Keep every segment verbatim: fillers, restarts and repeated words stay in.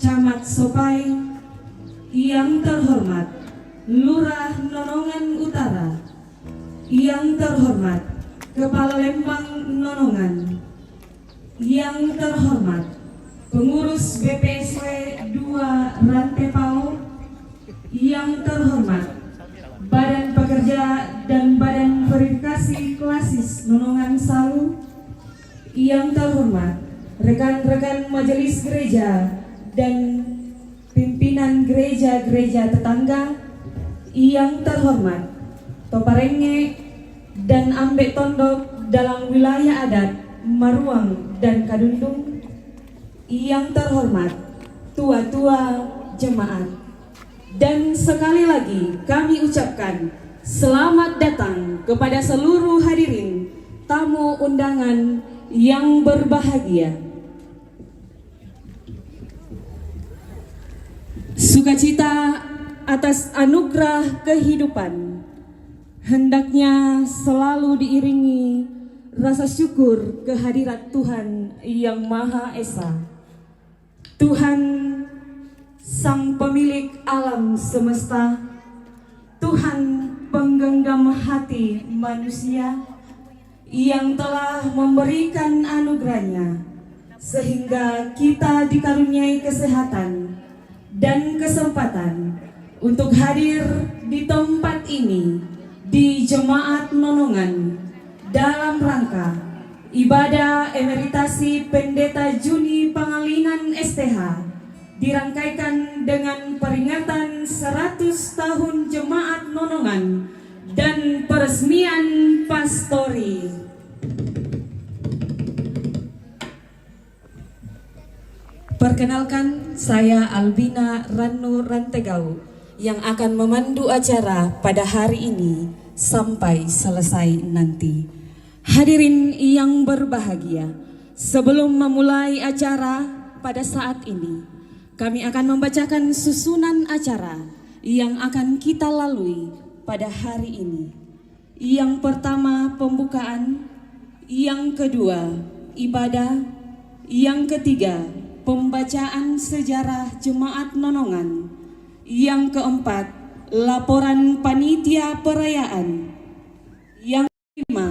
Camat Sopai, yang terhormat Lurah Nonongan Utara, yang terhormat Kepala Lembang Nonongan, yang terhormat pengurus B P S W dua Rantepao, yang terhormat Badan Pekerja dan Badan Verifikasi Klasis Nonongan Salu, yang terhormat rekan-rekan majelis gereja dan pimpinan gereja-gereja tetangga, yang terhormat Toparenge dan Ambek Tondok dalam wilayah adat Maruang dan Kadundung, yang terhormat tua-tua jemaat. Dan sekali lagi kami ucapkan selamat datang kepada seluruh hadirin tamu undangan yang berbahagia. Sukacita atas anugerah kehidupan hendaknya selalu diiringi rasa syukur kehadirat Tuhan Yang Maha Esa. Tuhan, Sang Pemilik alam semesta, Tuhan penggenggam hati manusia, yang telah memberikan anugerahnya, sehingga kita dikaruniai kesehatan dan kesempatan untuk hadir di tempat ini, di Jemaat Nonongan, dalam rangka ibadah emeritasi Pendeta Juni Pangalinan S T H, dirangkaikan dengan peringatan seratus tahun Jemaat Nonongan dan peresmian pastori. Perkenalkan, saya Albina Ranu Rantegau yang akan memandu acara pada hari ini sampai selesai nanti. Hadirin yang berbahagia, sebelum memulai acara pada saat ini, kami akan membacakan susunan acara yang akan kita lalui pada hari ini. Yang pertama, pembukaan. Yang kedua, ibadah. Yang ketiga, pembacaan sejarah Jemaat Nonongan. Yang keempat, laporan panitia perayaan. Yang kelima,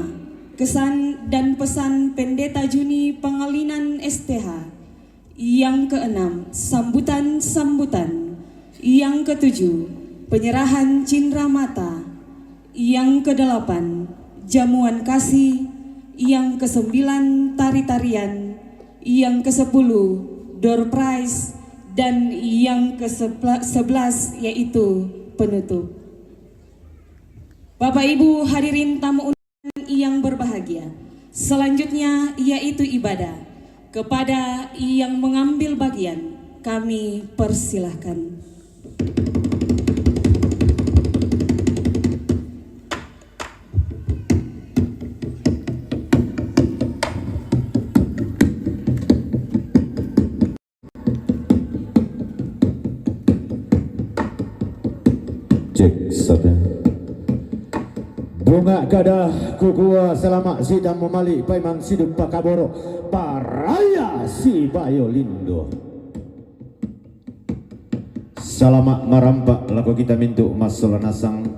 kesan dan pesan Pendeta Juni Pangalinan S T H. Yang keenam, sambutan-sambutan. Yang ketujuh, penyerahan cindera mata. Yang kedelapan, jamuan kasih. Yang kesembilan, tari-tarian. Yang kesepuluh, door prize. Dan yang ke sebelas yaitu penutup. Bapak Ibu hadirin tamu yang berbahagia, selanjutnya yaitu ibadah. Kepada yang mengambil bagian, kami persilahkan. Cek, satu. Bunga kada kukua salama sida mamali paiman sidu pakaboro paraya si bayo lindo. Salama marampa lako kita mintu masolanasang.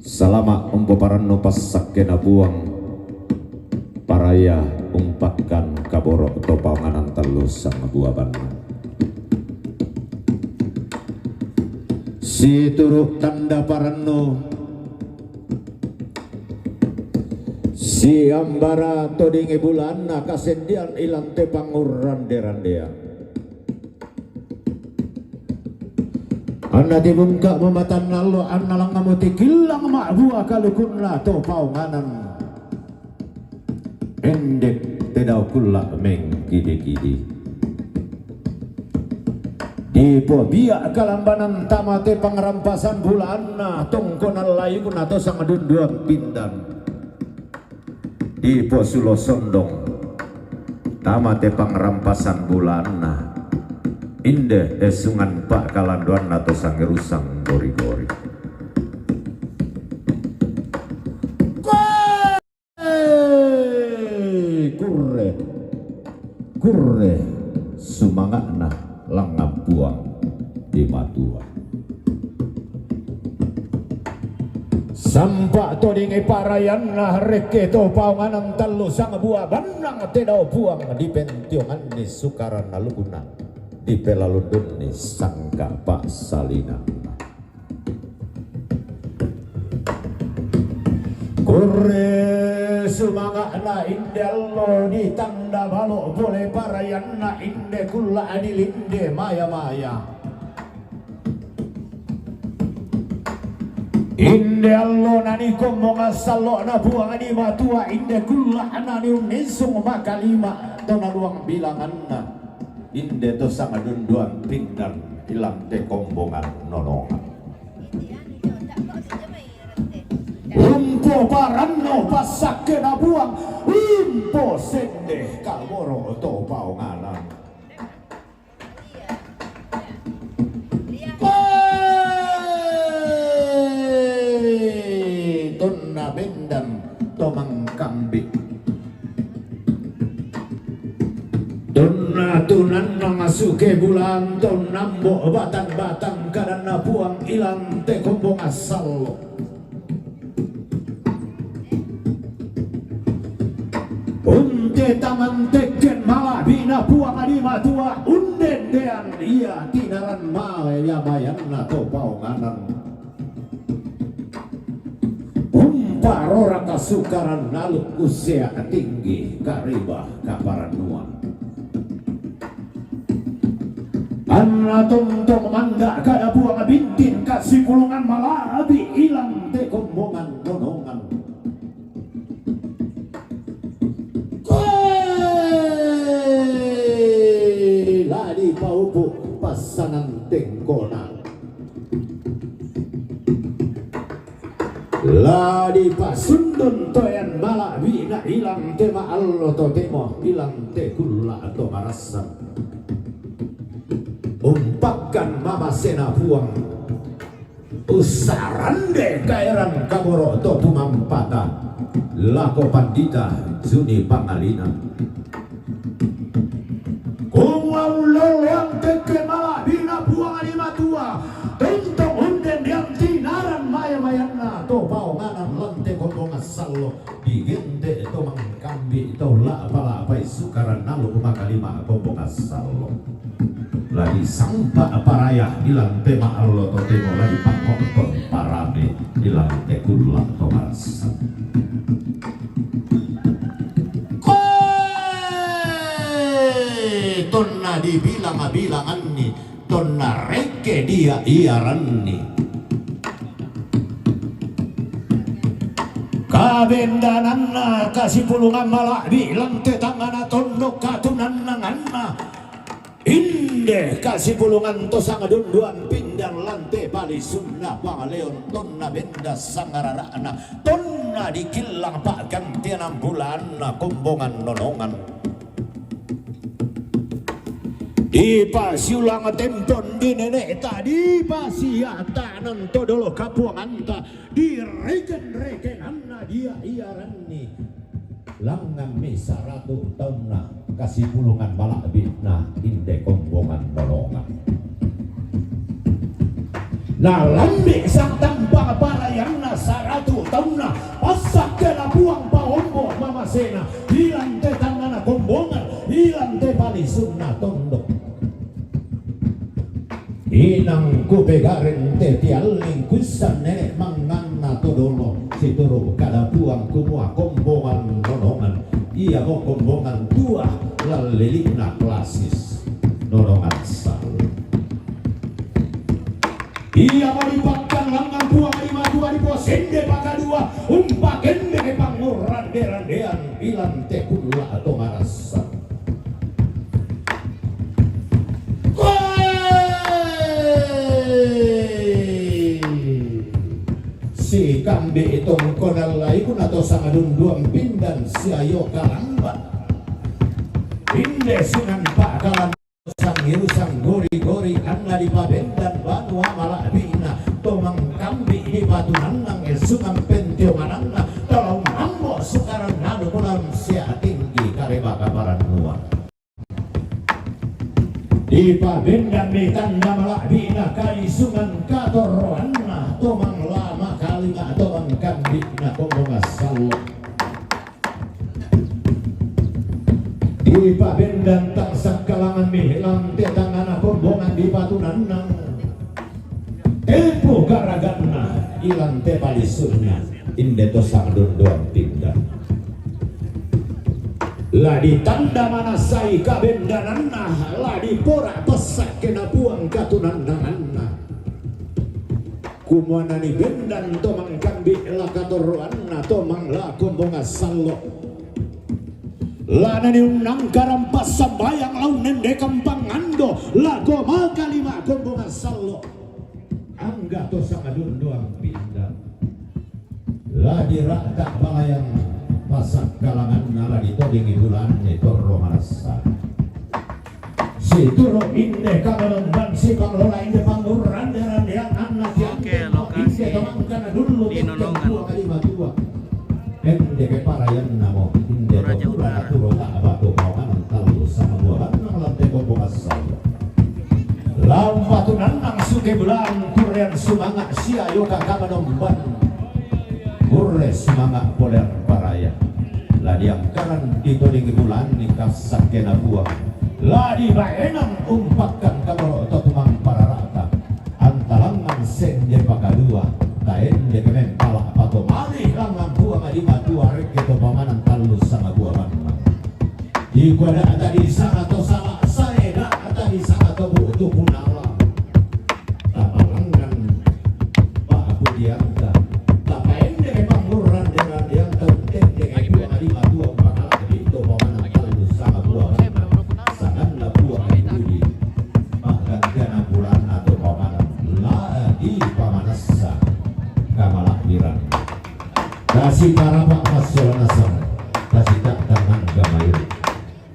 Salama umpoparannu passakkena buang paraya umpakkan kaboro to paonganan tallu sangbuabanna. Situru tanda parannu siambara todingi bulanna kasendian ilante pangurrande-randean. Anna tibungka mematanna allo, anna langngamu tikillang ma'bua kalukunna to paonganan. Endek tedau kulla mengkidi-kidi. Dipobia kalambanan tama te pangrampasan bulanna tongkonan layukna to sangdunduan pindan. Diposulo sondong tama te pangrampasan bulanna, inde esungan pa'kalandoanna to sangerusang gori-gori. Kurre, kurre, kurre, sum. Manga'na langngan puang di matua. Sampa' to dingi parayanna rekke to paonganan tallu sangbua bannang te dao puang dipentionganni sukaran alukna dipelalundunni sangka pa'salinanna. Kurre sumanga'na inde allo ditanda balo pole parayanna inde kulla' dilinde maya-maya. Inde allo nani kombongan sallo'na puang di matua inde kulla' nani unnisung makalima to naluang bilanganna. Inde to sangadunduan pindan ilang te kombongan nonongan. Umpo paranno passakkena puang, umpo sende kaboro to paonganan. Tonna bendan to mangkambi. Tonna tunanna masuke bulan tonna ambo batang-batang kadanna puang ilang te kombongan sallo. Unte taman tekken mala'bi'na puang di matua undendean ia tinaran maya-mayanna to paonganan. Umparoraka sukaran aluk kusea tinggi kareba kaparannuan. Anna tontong manda kada puang bintin kasipulungan mala'bi ilang te kombongan nonongan. Koe la dipaupu' passanan tengkona. La dipasundun toean mala'bi'na ilang te ma'allo totemo ilang te kulla' to marassan. Umpakkan mamasena puang. Ussarande kaeran kaboro' to tumampata lako pandita Juni Pangalina. Kumua ulloloang tekke mala'bi'na puang di matua, tontong undendean tinaran maya-mayanna to paonganan lan te kombongan sallo. Digente' to mangkambi' to la'pa-la'pai sukaran aluk makalima kombongan sallo. La disampa' paraya ilang te ma'allo totemo la dipangngotto parame ilang te kulla' to marassan. Koe tonna dibilang-bilanganni tonna rekke dia' iaranni. Kabendananna kasipulungan mala'bi' lan te tangngana tondok katunannanganna. Inde kasipulungan to sangadunduan pindan lan te palisunna pangaleon tonna benda sangarara'na tonna dikillang pa'gantianan bulaanna kombongan nonongan. Dipasiulang tempon di nene'ta, dipasiata'nan to dolo kapuanganta, direken-rekenanna dia' iaranni. Langngammi saratu' taunna kasipulungan mala'bi'na inde kombongan nonongan. Nalambi' santampang parayanna saratu' taunna, passakkena puang paombo' mamasena, ilang te tangngana kombongan, ilang te palisunna tondok. Inang kupegareng te pialling, kuissan nene' mangnganna to dolo, situru' kada puang kumua kombongan nonongan, iamo kombongan tua lan lili'na klasis nonongan sallo. Iamo dipakkan langngan puang di matua diposende pakadua, umpakende pangurrande-randean ilang te kulla' to marassan. Koe sikambi' tongkonan laiku na to sangadunduan pindan siayo kalamba. Inde sinan pa'kalan sangiru sanggori-gori anna dipabendan banua mala'bi'na to mangkambi' dipatunannang esungan pentiongananna tolong mambo sukaran anu kulan sia tinggi kareba kaparannuan. Ipabendan mi tanda mala'bi'na kaisungan katorroanna, tomang lama kalima tomang kambi'na kombongan sallo. Ipabendan tang sakkalangan mi lante tangngana kombongan dipatunannang. Tempo garaganna, ilante palisunna, inde to sangdondoang pinda. La ditanda manassai kabendananna, la dipora pessakkena Puang katunannanganna. Kumua nanibendan tomang kambi la katorroanna, tomang la kombongan sallo. La naniunnangkarang passambayang, la unnendekang pangando, la goma kalima kombongan sallo. Angga to sangdondoang pinda. La dira'ta balayang pasakkalanganna, la ditodingi bulanna torro manassa. Situru inde kamalembang sipanglola inde pangurrande-randeang anna. Oke, siangke lokasi inde tomangkana dulu di Nonongan. Ende ke parayannamo inde Toraja to pura Utara. Turo ta'ba to paomanang tallu sama dua bannang lante kombongan sallo. Lampa tunannang suke bulan kurean sumanga sia yoka kamanomban. Kurre sumanga polean paraya. La diangkaran ditodingi bulan ni kassakkena Puang. La dibaenang umpakkan kamoro to tumang pararata. Antalangan sende pakadua, taende kemen pala patomari langan Puang adi matua rekke to pamanang tallu sama dua bannang. Dikua da'ta disanga to sala sae, da'ta disanga to bu'tu punala. Tapalangngan pa'pujianta, tapaendeke pangurrande-randeanta, untendeke Puang adi matua umpakala'bi to pamanang tallu sama dua bannang. Sanganna Puang adi pudi, ma'gangkana bulanna to pamanang la dipamanassa kamala'biranna. Tasitarapa massola nasaba, tasita'tang angga mairu.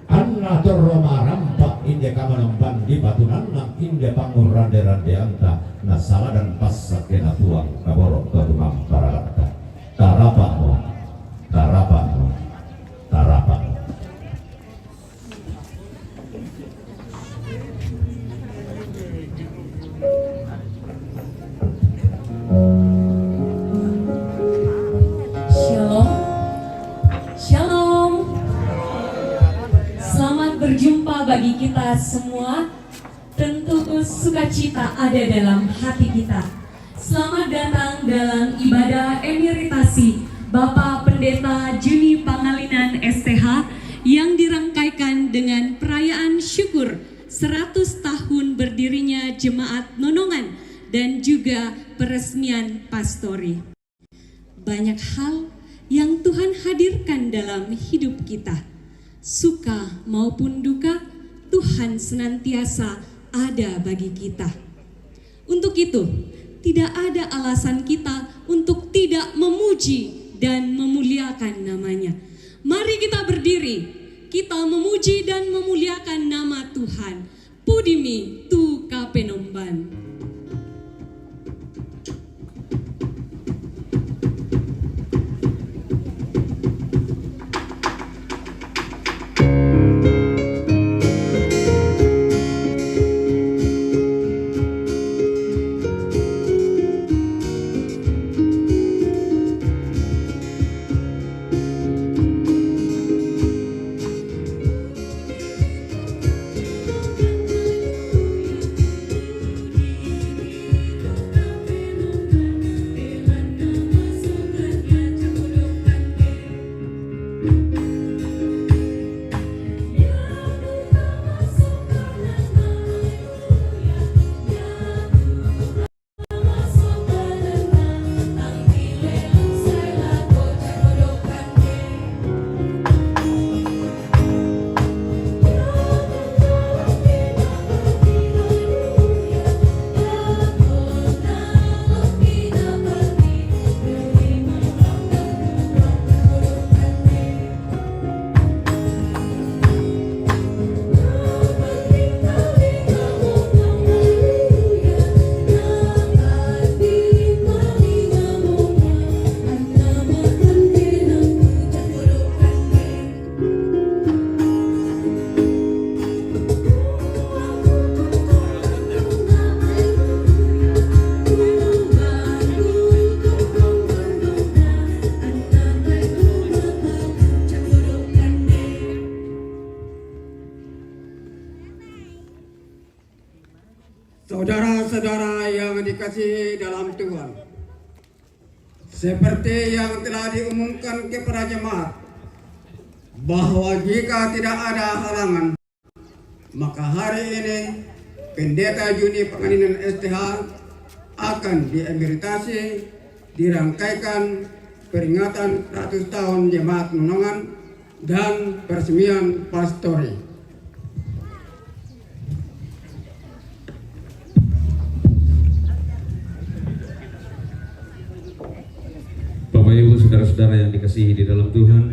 Anna torro marampa inde kamanomban dipatunannang inde pangurrande-randeanta, nasaladan passakkena Puang kaboro to tumampararatta. Tarapa'mo, tarapa'mo, tarapa'mo. Shalom. Shalom. Selamat berjumpa bagi kita semua. Tentu sukacita ada dalam hati kita. Selamat datang dalam ibadah emeritasi Bapak Pendeta Juni Pangalinan S T H yang dirangkaikan dengan perayaan syukur seratus tahun berdirinya Jemaat Nonongan dan juga peresmian pastori. Banyak hal yang Tuhan hadirkan dalam hidup kita. Suka maupun duka, Tuhan senantiasa ada bagi kita. Untuk itu, tidak ada alasan kita untuk tidak memuji dan memuliakan nama-Nya. Mari kita berdiri, kita memuji dan memuliakan nama Tuhan. Pudimi tu kapenomban. Saudara-saudara yang dikasihi dalam Tuhan, seperti yang telah diumumkan kepada jemaat, bahwa jika tidak ada halangan, maka hari ini Pendeta Juni Pangalinan S T H akan diemeritasi, dirangkaikan peringatan seratus tahun Jemaat Nonongan dan peresmian pastori. Bapak Ibu, saudara-saudara yang dikasihi di dalam Tuhan,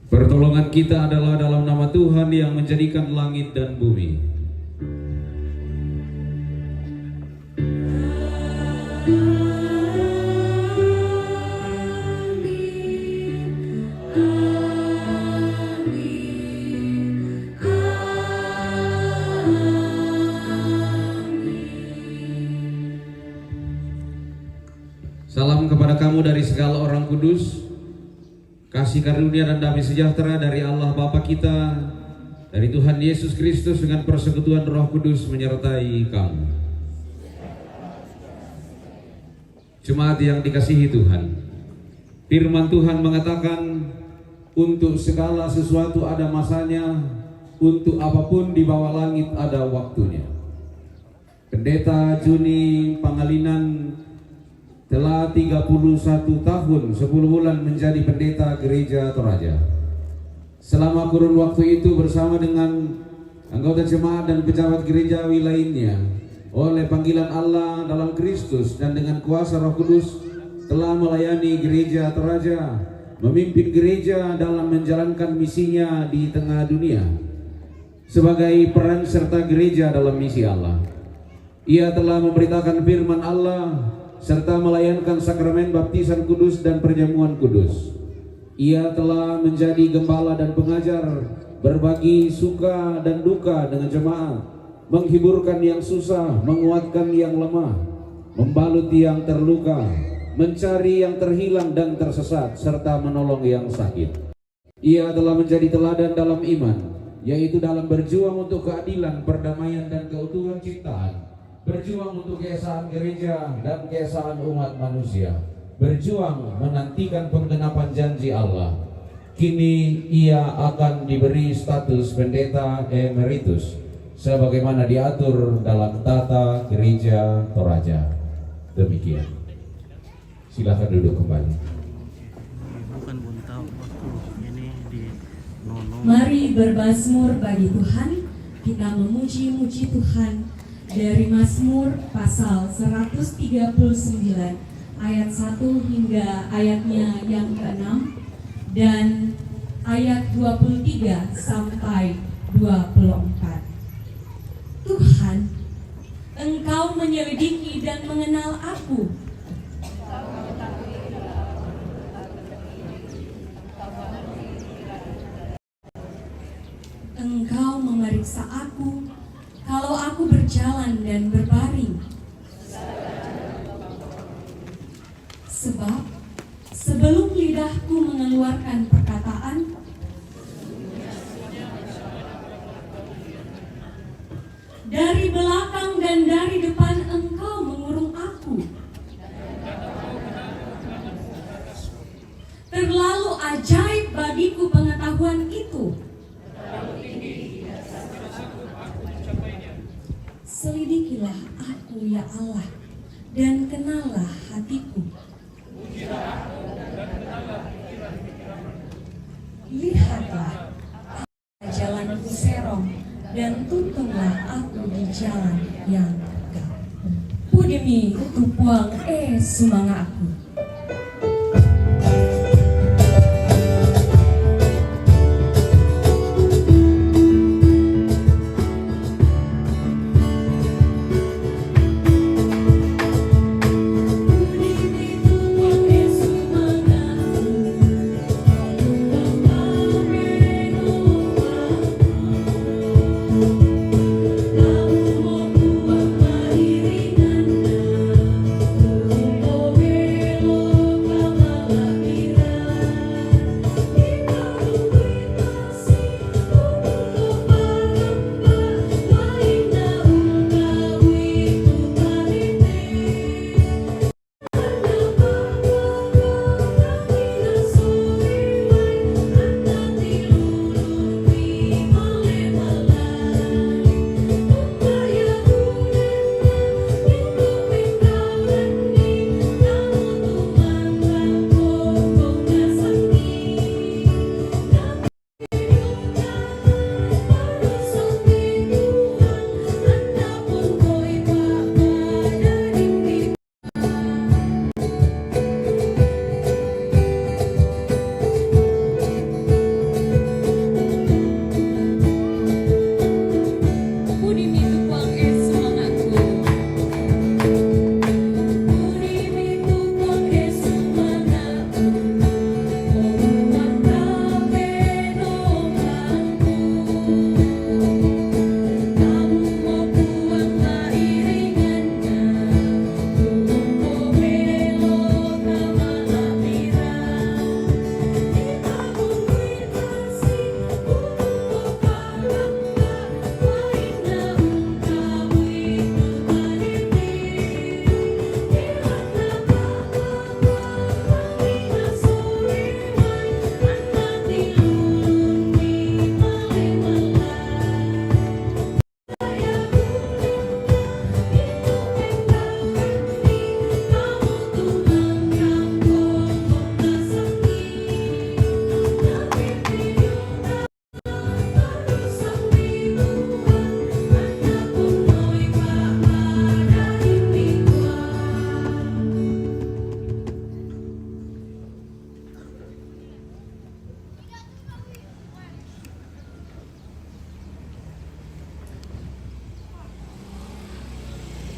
pertolongan kita adalah dalam nama Tuhan yang menjadikan langit dan bumi. Salam kepada kamu dari segala orang kudus. Kasih karunia dan damai sejahtera dari Allah Bapa kita, dari Tuhan Yesus Kristus dengan persekutuan Roh Kudus menyertai kamu. Jemaat yang dikasihi Tuhan, firman Tuhan mengatakan, untuk segala sesuatu ada masanya, untuk apapun di bawah langit ada waktunya. Pendeta Juni Pangalinan telah tiga puluh satu tahun sepuluh bulan menjadi pendeta Gereja Toraja. Selama kurun waktu itu, bersama dengan anggota jemaat dan pejabat gerejawi lainnya, oleh panggilan Allah dalam Kristus dan dengan kuasa Roh Kudus, telah melayani Gereja Toraja, memimpin gereja dalam menjalankan misinya di tengah dunia. Sebagai peran serta gereja dalam misi Allah, ia telah memberitakan firman Allah serta melayankan sakramen baptisan kudus dan perjamuan kudus. Ia telah menjadi gembala dan pengajar, berbagi suka dan duka dengan jemaat, menghiburkan yang susah, menguatkan yang lemah, membalut yang terluka, mencari yang terhilang dan tersesat, serta menolong yang sakit. Ia telah menjadi teladan dalam iman, yaitu dalam berjuang untuk keadilan, perdamaian, dan keutuhan ciptaan, berjuang untuk keesaan gereja dan keesaan umat manusia, berjuang menantikan penggenapan janji Allah. Kini ia akan diberi status pendeta emeritus sebagaimana diatur dalam tata gereja Toraja. Demikian. Silakan duduk kembali. Bukan Bunta, waktu ini di Nono. Mari bermazmur bagi Tuhan, kita memuji-muji Tuhan dari Mazmur pasal seratus tiga puluh sembilan ayat satu hingga ayatnya yang keenam dan ayat dua puluh tiga sampai dua puluh empat. Tuhan, Engkau menyelidiki dan mengenal aku. Engkau memeriksa aku kalau aku berjalan dan berbaring. Sebab sebelum lidahku mengeluarkan perkataan, dari belakang dan dari depan Engkau mengurung aku. Terlalu ajaib bagiku pengetahuan itu. Selidikilah aku, ya Allah, dan kenallah hatiku. Lihatlah, jalanku serong, dan tuntunlah aku di jalan yang tegak. Pudimi tupuang e sumanga aku.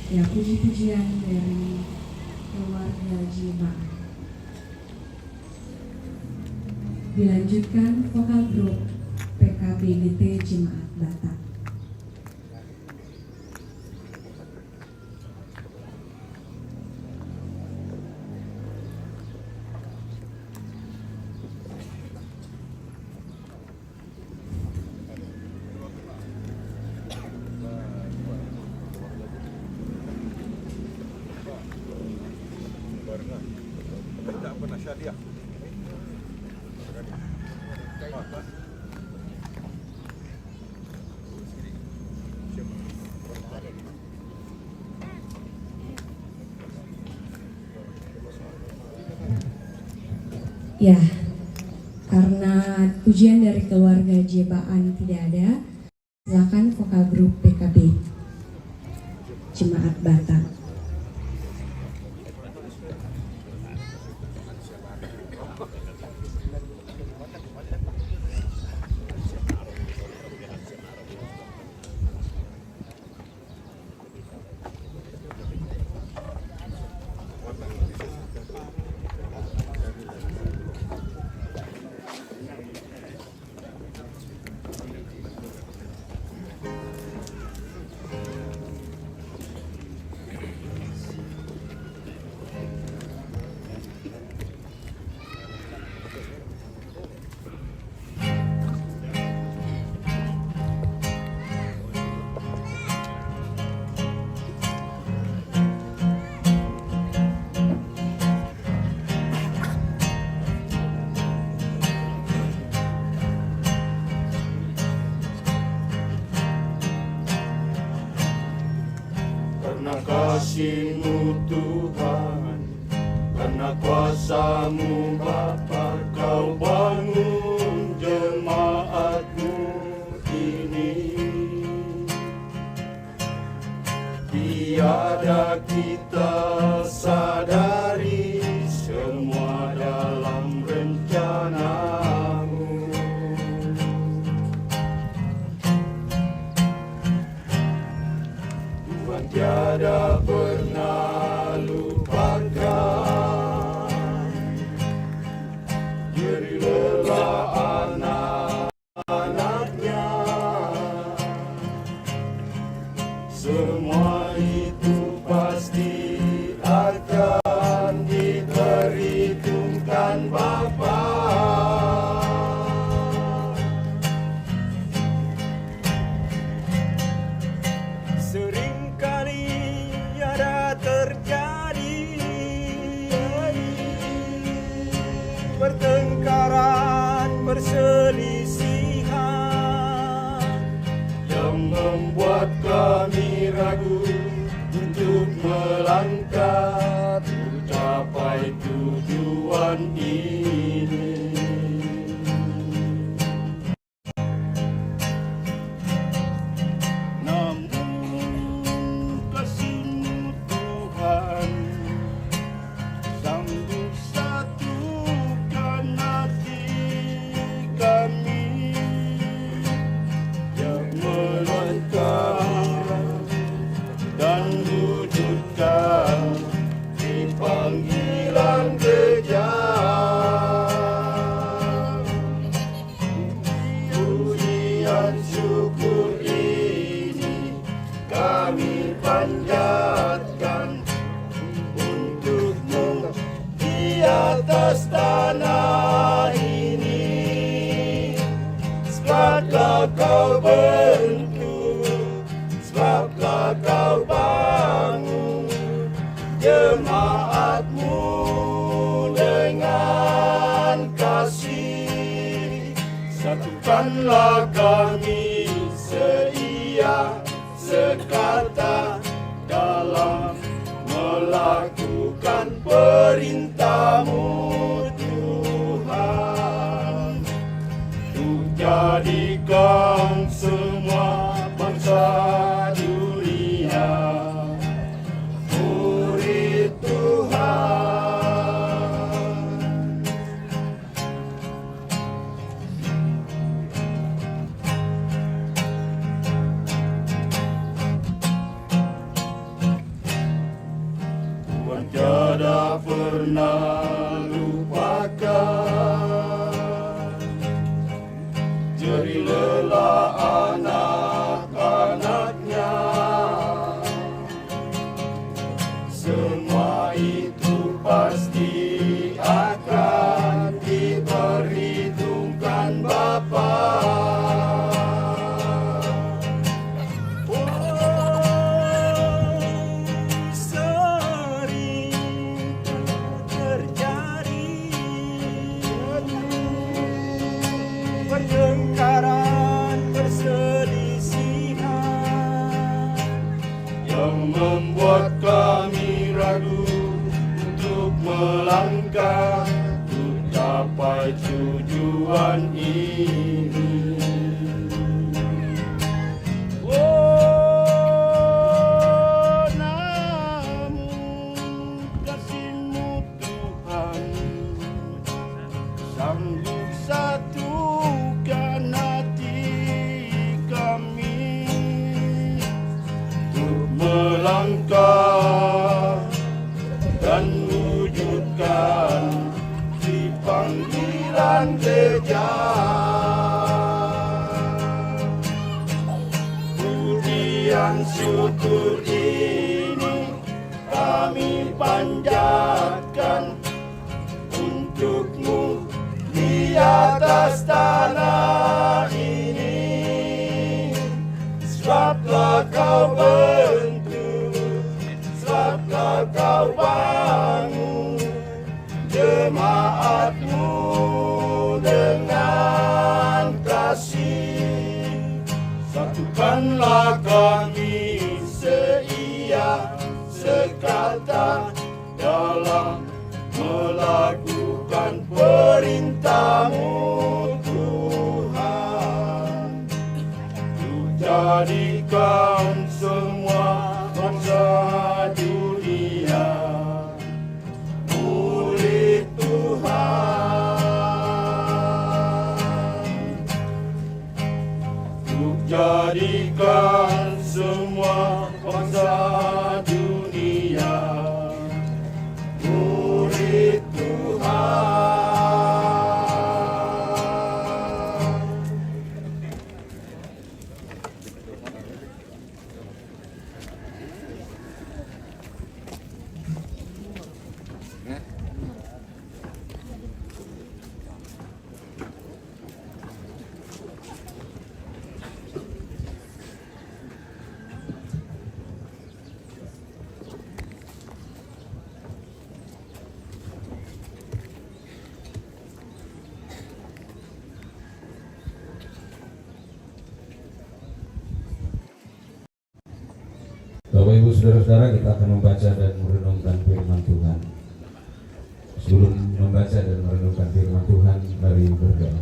Ya, puji-pujian dari keluarga jemaat. Dilanjutkan vokal grup P K B G T Jemaat Batak. Ya, karena pujian dari keluarga jebaan tidak ada, silakan vokal grup P K B Jemaat Batak. Karena kasih-Mu Tuhan, karena kuasa-Mu Bapa, Kau bangun jemaat-Mu ini. Tiada kita sadari semua dalam rencana-Mu. Tuhan tiada pernah lupakan jerih lelah anak-Nya. Semua itu pasti akan diperhitungkan Bapa. Seringkali ada terjadi pertengkaran, perselisihan yang membuat kami ragu untuk melangkah, untuk capai tujuan ini. Namun kasih-Mu Tuhan sanggup satukan hati kami yang melangkah dan wujudkan di panggilan gereja. Pujian syukur ini kami panjatkan untuk-Mu di atas tanah ini. Sebab telah Kau bentuk, sebab telah Kau bangun jemaat-Mu dengan kasih. Satukanlah kami seia sekata dalam melakukan perintah-Mu, Tuhan, untuk jadikan semua bangsa dunia murid Tuhan. Pernah lupakan jerih lelah anak-anaknya. Semua itu pasti akan diperhitungkan Bapa. Oh, sering terjadi pertengkaran, perselisihan yang membuat kami ragu untuk melangkah, untuk capai tujuan ini. Oh, namun kasih-Mu Tuhan sanggup satukan hati kami untuk melangkah dan wujudkan di panggilan gereja. Pujian syukur ini kami panjatkan untuk-Mu di atas tanah ini. Sebab telah Kau bentuk, sebab telah Kau bangun jemaat-Mu dengan kasih. Satukanlah kami seia, sekata dalam melakukan perintah-Mu, Tuhan. Untuk jadikan semua bangsa dunia murid Tuhan. Untuk jadikan semua bangsa dunia murid Tuhan. Bapak, Ibu, Saudara-saudara, kita akan membaca dan merenungkan firman Tuhan. Sebelum membaca dan merenungkan firman Tuhan, mari berdoa.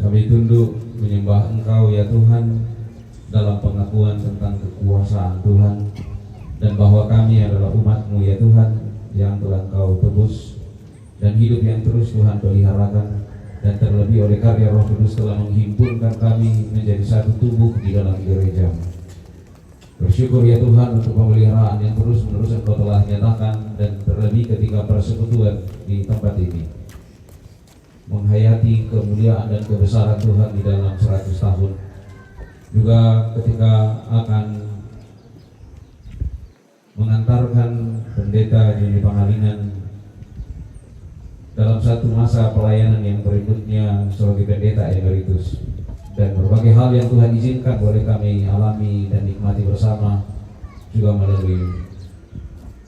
Kami tunduk menyembah Engkau, ya Tuhan, dalam pengakuan tentang kekuasaan Tuhan, dan bahwa kami adalah umat-Mu, ya Tuhan, yang telah Engkau tebus, dan hidup yang terus Tuhan peliharakan, dan terlebih oleh karya Roh Kudus telah menghimpunkan kami menjadi satu tubuh di dalam gereja-Mu. Bersyukur, ya Tuhan, untuk pemeliharaan yang terus-menerus Engkau telah nyatakan, dan terlebih ketika persekutuan di tempat ini, menghayati kemuliaan dan kebesaran Tuhan di dalam seratus tahun. Juga ketika akan mengantarkan Pendeta Joni Pangalingan dalam satu masa pelayanan yang berikutnya sebagai Pendeta Emeritus. Dan berbagai hal yang Tuhan izinkan boleh kami alami dan nikmati bersama, juga melalui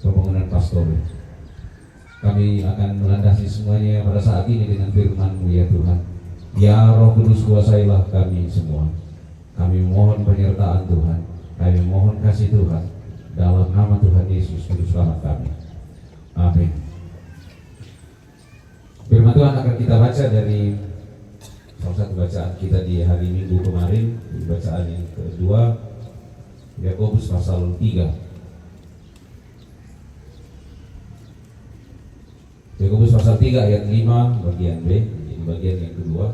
pembangunan pastor. Kami akan melandasi semuanya pada saat ini dengan firman-Mu, ya Tuhan. Ya Roh Kudus, kuasailah kami semua. Kami mohon penyertaan Tuhan. Kami mohon kasih Tuhan. Dalam nama Tuhan Yesus, Juru Selamat kami. Amin. Firman Tuhan akan kita baca dari salah satu bacaan kita di hari Minggu kemarin, di bacaan yang kedua, Yakobus pasal tiga. Yakobus pasal tiga ayat lima, bagian B, ini bagian yang kedua.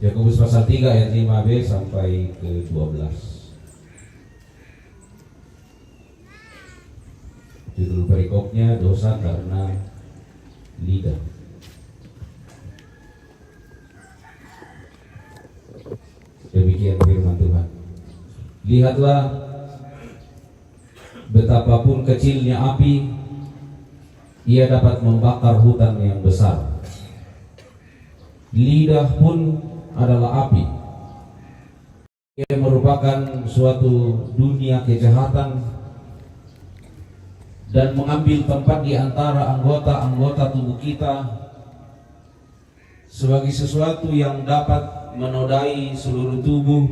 Yakobus pasal tiga ayat lima B sampai ke dua belas. Judul perikopnya dosa karena lidah. Demikian firman Tuhan. Lihatlah, betapapun kecilnya api, ia dapat membakar hutan yang besar. Lidah pun adalah api. Ia merupakan suatu dunia kejahatan dan mengambil tempat di antara anggota-anggota tubuh kita sebagai sesuatu yang dapat menodai seluruh tubuh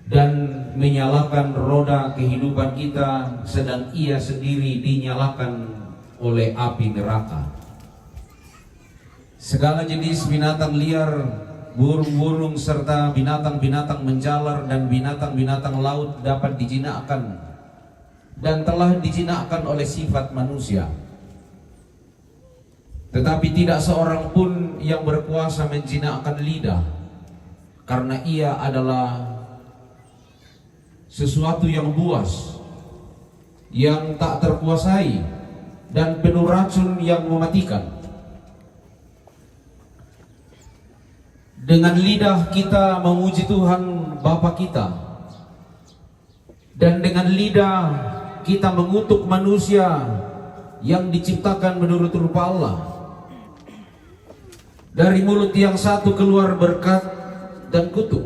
dan menyalakan roda kehidupan kita, sedang ia sendiri dinyalakan oleh api neraka. Segala jenis binatang liar, burung-burung, serta binatang-binatang menjalar dan binatang-binatang laut dapat dijinakkan dan telah dijinakkan oleh sifat manusia. Tetapi tidak seorang pun yang berkuasa menjinakkan lidah, karena ia adalah sesuatu yang buas, yang tak terkuasai, dan penuh racun yang mematikan. Dengan lidah kita memuji Tuhan Bapa kita, dan dengan lidah kita mengutuk manusia yang diciptakan menurut rupa Allah. Dari mulut yang satu keluar berkat dan kutuk.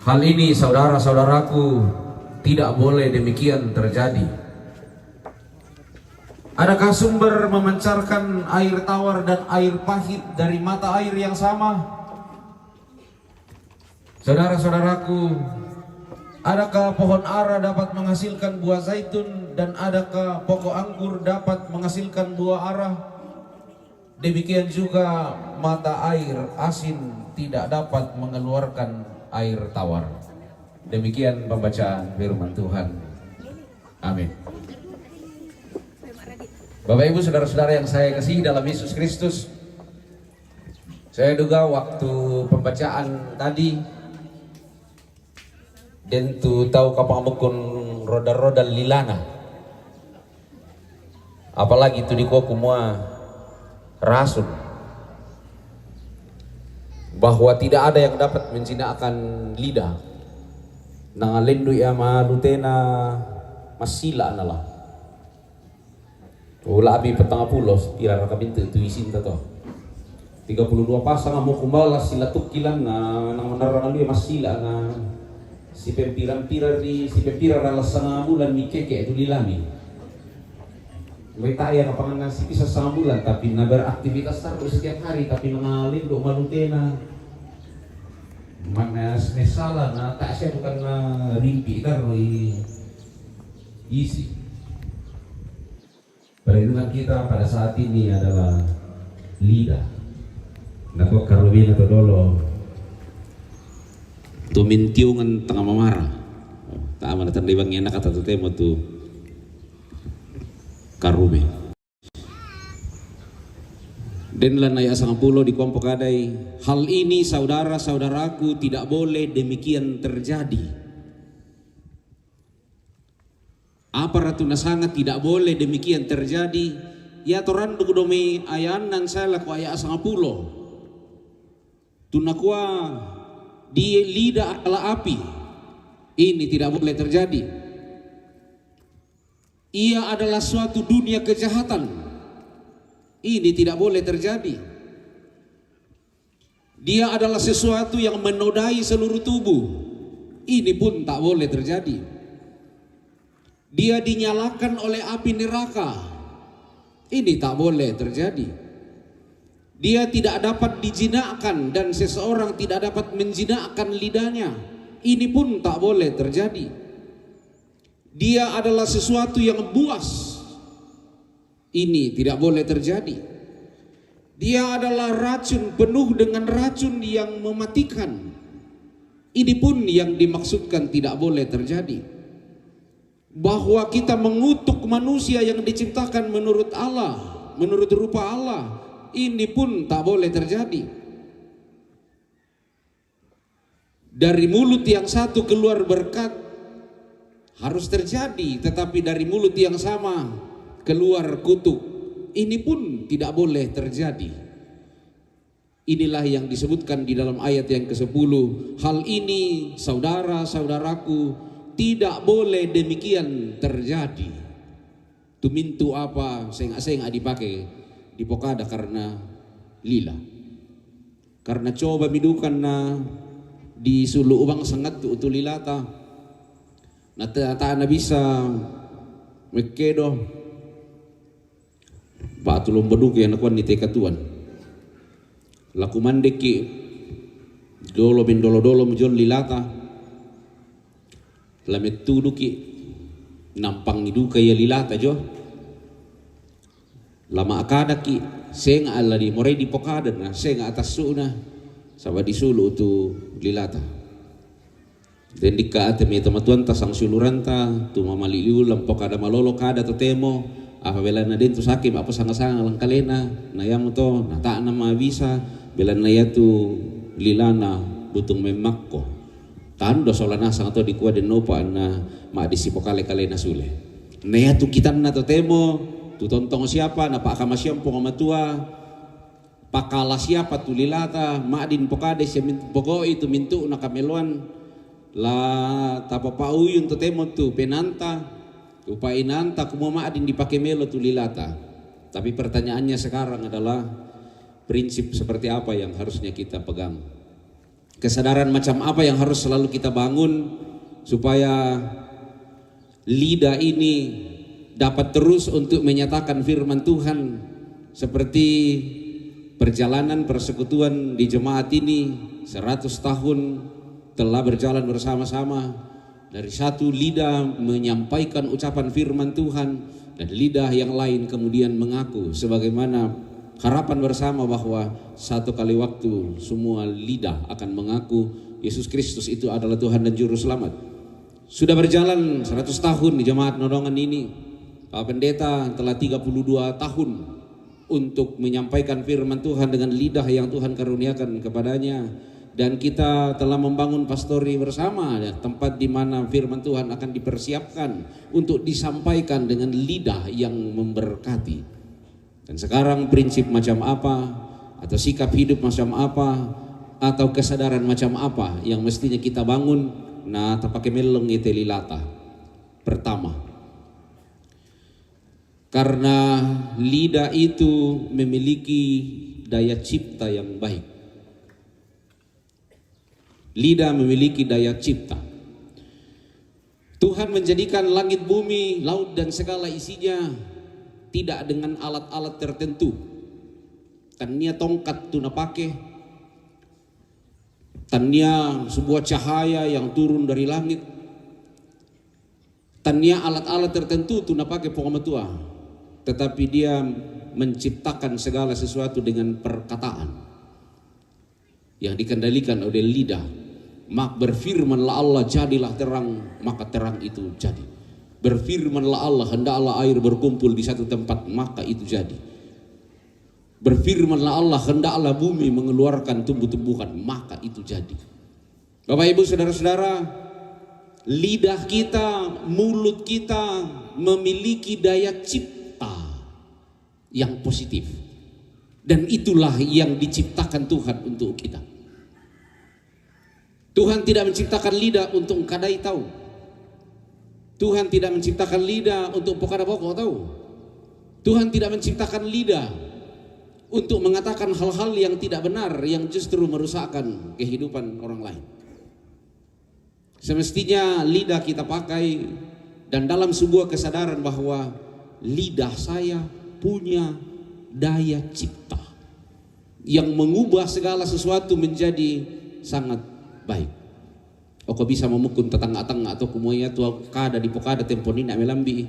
Hal ini, saudara-saudaraku, tidak boleh demikian terjadi. Adakah sumber memancarkan air tawar dan air pahit dari mata air yang sama? Saudara-saudaraku, adakah pohon ara dapat menghasilkan buah zaitun, dan adakah pokok anggur dapat menghasilkan buah ara? Demikian juga mata air asin tidak dapat mengeluarkan air tawar. Demikian pembacaan firman Tuhan. Amin. Bapak, Ibu, saudara-saudara yang saya kasihi dalam Yesus Kristus, saya duga waktu pembacaan tadi, den tu tau kapangamukun roda-roda lilana. Apalagi tu dikua kumua rasun, bahwa tidak ada yang dapat menjinakkan lidah. Nang lendu ia malutena masila nala. Ula abi petang pulo, pira raka bintu tu isin tato. Tiga puluh dua pasang amo kumbala sila tukilan na nang manarang alu masila na si pempiran pira di si pempiran alas sangabulan mi keke tu lilami. Mai taya kapangan nasi bisa sangabulan, tapi na beraktivitas terus setiap hari, tapi mengalir do malutena. Mana mesala na tak saya bukan na rimpi terus isi. Perlindungan kita pada saat ini adalah lidah. Nako karubina to dolo. Tu mintiungan tengah mamara. Tak mana tanda ibang enak kata tu temo tu karube. Den lan ayat sangapulo di kelompok adai. Hal ini, saudara-saudaraku, tidak boleh demikian terjadi. Apa ratu na sangat tidak boleh demikian terjadi? Ya, toran duk domi ayan nan saya laku ayat sangapulo. Tunakua di lidah adalah api. Ini tidak boleh terjadi. Ia adalah suatu dunia kejahatan. Ini tidak boleh terjadi. Dia adalah sesuatu yang menodai seluruh tubuh. Ini pun tak boleh terjadi. Dia dinyalakan oleh api neraka. Ini tak boleh terjadi. Dia tidak dapat dijinakkan dan seseorang tidak dapat menjinakkan lidahnya. Ini pun tak boleh terjadi. Dia adalah sesuatu yang buas. Ini tidak boleh terjadi. Dia adalah racun, penuh dengan racun yang mematikan. Ini pun yang dimaksudkan tidak boleh terjadi. Bahwa kita mengutuk manusia yang diciptakan menurut Allah, menurut rupa Allah, ini pun tak boleh terjadi. Dari mulut yang satu keluar berkat, Harus terjadi, tetapi dari mulut yang sama keluar kutuk. Ini pun tidak boleh terjadi. Inilah yang disebutkan di dalam ayat yang kesepuluh. Hal ini, saudara-saudaraku, tidak boleh demikian terjadi. Tumintu apa senga-senga dipake di pokada karena lila. Karena coba midukan na di sulu ubang sangat tu, tu lilata. Na ta, ta na bisa mekkedo. Batu lomba duke yang nakuan ni teka tuan. Laku mandeki dolo mendolo-dolo mujol lilata. Lamettuduki nampang duka ya lilata jo. Lama akadaki, senga ala di morai di pokada na senga atas suna. Saba di sulu tu lilata. Dendika ate me tomatuanta sang siuluranta tu mamali liulang pokada malolo kada totemo. Apa belana dentu saki apa sanga-sanga langkalena na yamu to na ta na ma bisa. Belana yatu lilana butung memakko. Tando sola nasang to dikua den nopa na ma disi pokale-kalena sule. Na yatu kitanna totemo tu tontong siapa na pakamasiang Puang Matua. Pakala siapa tu lilata, madin pokade sia min-, pokoi tu mintu na kameloan, la tapapauyun totemo tu penanta, tu painanta kumua madin dipake melo tu lilata. Tapi pertanyaannya sekarang adalah prinsip seperti apa yang harusnya kita pegang? Kesadaran macam apa yang harus selalu kita bangun supaya lidah ini dapat terus untuk menyatakan firman Tuhan, seperti perjalanan persekutuan di jemaat ini seratus tahun telah berjalan bersama-sama, dari satu lidah menyampaikan ucapan firman Tuhan dan lidah yang lain kemudian mengaku, sebagaimana harapan bersama bahwa satu kali waktu semua lidah akan mengaku Yesus Kristus itu adalah Tuhan dan Juru Selamat. Sudah berjalan seratus tahun di jemaat Nodongan ini. Pak Pendeta telah tiga puluh dua tahun untuk menyampaikan firman Tuhan dengan lidah yang Tuhan karuniakan kepadanya. Dan kita telah membangun pastori bersama, ya, tempat di mana firman Tuhan akan dipersiapkan untuk disampaikan dengan lidah yang memberkati. Dan sekarang prinsip macam apa, atau sikap hidup macam apa, atau kesadaran macam apa yang mestinya kita bangun, na tapake mellong ite lilata. Pertama, karena lidah itu memiliki daya cipta yang baik. Lidah memiliki daya cipta. Tuhan menjadikan langit, bumi, laut, dan segala isinya tidak dengan alat-alat tertentu. Tania tongkat tu napake, tania sebuah cahaya yang turun dari langit, tania alat-alat tertentu tu napake Puang Matua, tetapi Dia menciptakan segala sesuatu dengan perkataan yang dikendalikan oleh lidah. Mak berfirmanlah Allah, "Jadilah terang," maka terang itu jadi. Berfirmanlah Allah, "Hendaklah air berkumpul di satu tempat," maka itu jadi. Berfirmanlah Allah, "Hendaklah bumi mengeluarkan tumbuh-tumbuhan," maka itu jadi. Bapak, Ibu, saudara-saudara, lidah kita, mulut kita memiliki daya cipta yang positif. Dan itulah yang diciptakan Tuhan untuk kita. Tuhan tidak menciptakan lidah untuk kadai tahu. Tuhan tidak menciptakan lidah untuk pokada boko tahu. Tuhan tidak menciptakan lidah untuk mengatakan hal-hal yang tidak benar, yang justru merusakkan kehidupan orang lain. Semestinya lidah kita pakai dan dalam sebuah kesadaran bahwa lidah saya punya daya cipta yang mengubah segala sesuatu menjadi sangat baik. Oko bisa mamukun tatanga-tanga atau kumua yatu kada di pokada tempo ni na melambi.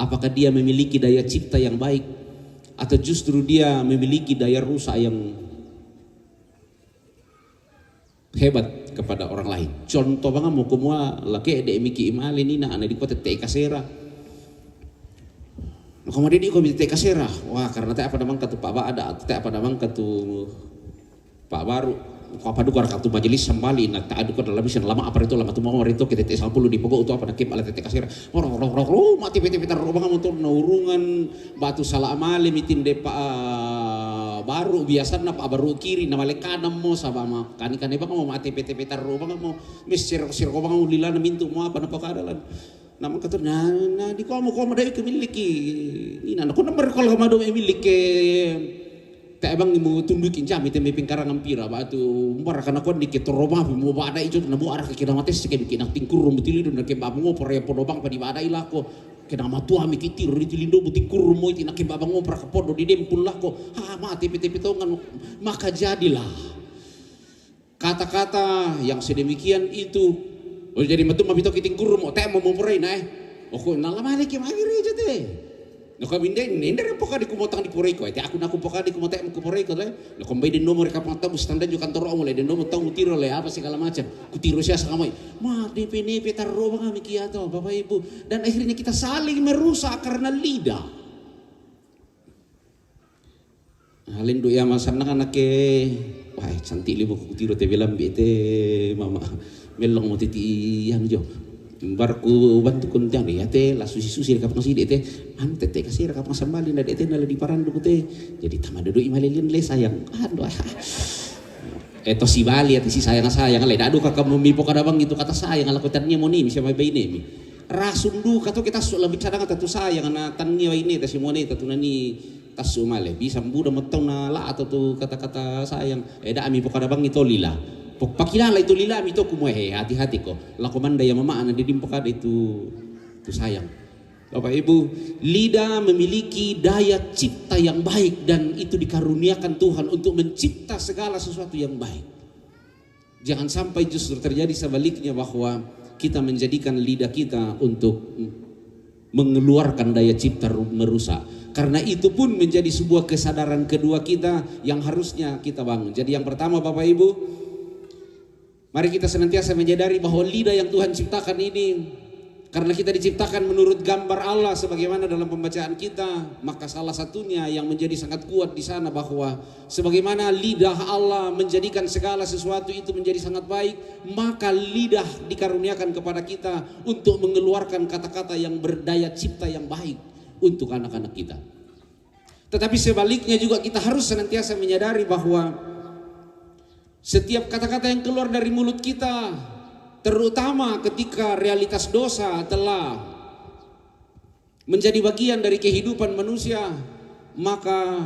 Apakah dia memiliki daya cipta yang baik atau justru dia memiliki daya rusak yang hebat kepada orang lain? Contoh banga mo kumua lake de miki imale ni na ana di kota te kasera. Kemudian iko mite kasera. Wah, karena te apa namang katu Pak Ba ada, te apa namang katu Pak Baru. Ko apa duka raka tu majelis sambali na ta duka dalam isi lama apa itu lama tu mau itu kita te sampulu di pokok tu apa na kebala tete kasir. Ro ro ro ro mati pete pete ro bang motor na urungan batu sala amale mitin de pa baru biasa na pa baru kiri na male kanan mo saba ma kani kani bang mo mati pete pete ro bang mo mesir sir ko bang mo lila na mintu mo apa na pakadalan. Na makatur na na di ko mo ko mo dai ke miliki. Ina na ko na merkol ko mado miliki. Te bang mo tundukin jami te me pingkarangan pira batu. Mbara kana ko ni ke toro mapi mo bada ijo na bo ara ke kena mates ke bikin na tingkur mo tilido na ke bab ngo pore podo bang pa di bada ilako. Kena matua mi kitir di tilindo mo tingkur mo iti na ke bab ngo pora ke podo di dempul lako. Ha mati pete petongan maka jadilah. Kata-kata yang sedemikian itu. Oh, jadi metu mabito kiting kurung mo te mo mo purai na eh. Oko na lama ni ki magi reja te. No kami inde inde re poka di kumotang di purai ko. Te aku naku poka di kumotang mo ku purai ko le. No kombai di nomor ka pang tabus tanda ju kantor omo le di nomor tau mutiro le apa segala macam. Kutiro sia sakamai. Ma depe nepe tarro bang kami kiato Bapak Ibu. Dan akhirnya kita saling merusak karena lidah. Halendu ya masan naka nake. Wah, cantik libu kutiro te bilang bete mama. Melong mo titi yang jo. Barku bantu kontian ya te la susi susi kapang si te. Ante te kasih kapang sambali na te na di parandu te. Jadi tama duduk imalilin le sayang. Aduh. Eh to si bali ati si sayang sayang le dadu kaka memipo kada bang itu kata sayang ala kotan ni moni mi sama bayi ni mi. Rasun du kato kita su lebih sadang tatu sayang na tan ni bayi ni tasi moni tatu nani tasu male bisa mbuda metau na la atau tu kata-kata sayang. Eh da ami pokada bang itu lila. Pok pakilala itu lila ami to kumoe he hati-hati ko. Lako manda ya mama ana didim pokada itu tu sayang. Bapak Ibu, lidah memiliki daya cipta yang baik dan itu dikaruniakan Tuhan untuk mencipta segala sesuatu yang baik. Jangan sampai justru terjadi sebaliknya bahwa kita menjadikan lidah kita untuk mengeluarkan daya cipta ru- merusak. Karena itu pun menjadi sebuah kesadaran kedua kita yang harusnya kita bangun. Jadi yang pertama Bapak Ibu, mari kita senantiasa menyadari bahwa lidah yang Tuhan ciptakan ini karena kita diciptakan menurut gambar Allah sebagaimana dalam pembacaan kita, maka salah satunya yang menjadi sangat kuat di sana bahwa sebagaimana lidah Allah menjadikan segala sesuatu itu menjadi sangat baik, maka lidah dikaruniakan kepada kita untuk mengeluarkan kata-kata yang berdaya cipta yang baik untuk anak-anak kita. Tetapi sebaliknya juga kita harus senantiasa menyadari bahwa setiap kata-kata yang keluar dari mulut kita, terutama ketika realitas dosa telah menjadi bagian dari kehidupan manusia, maka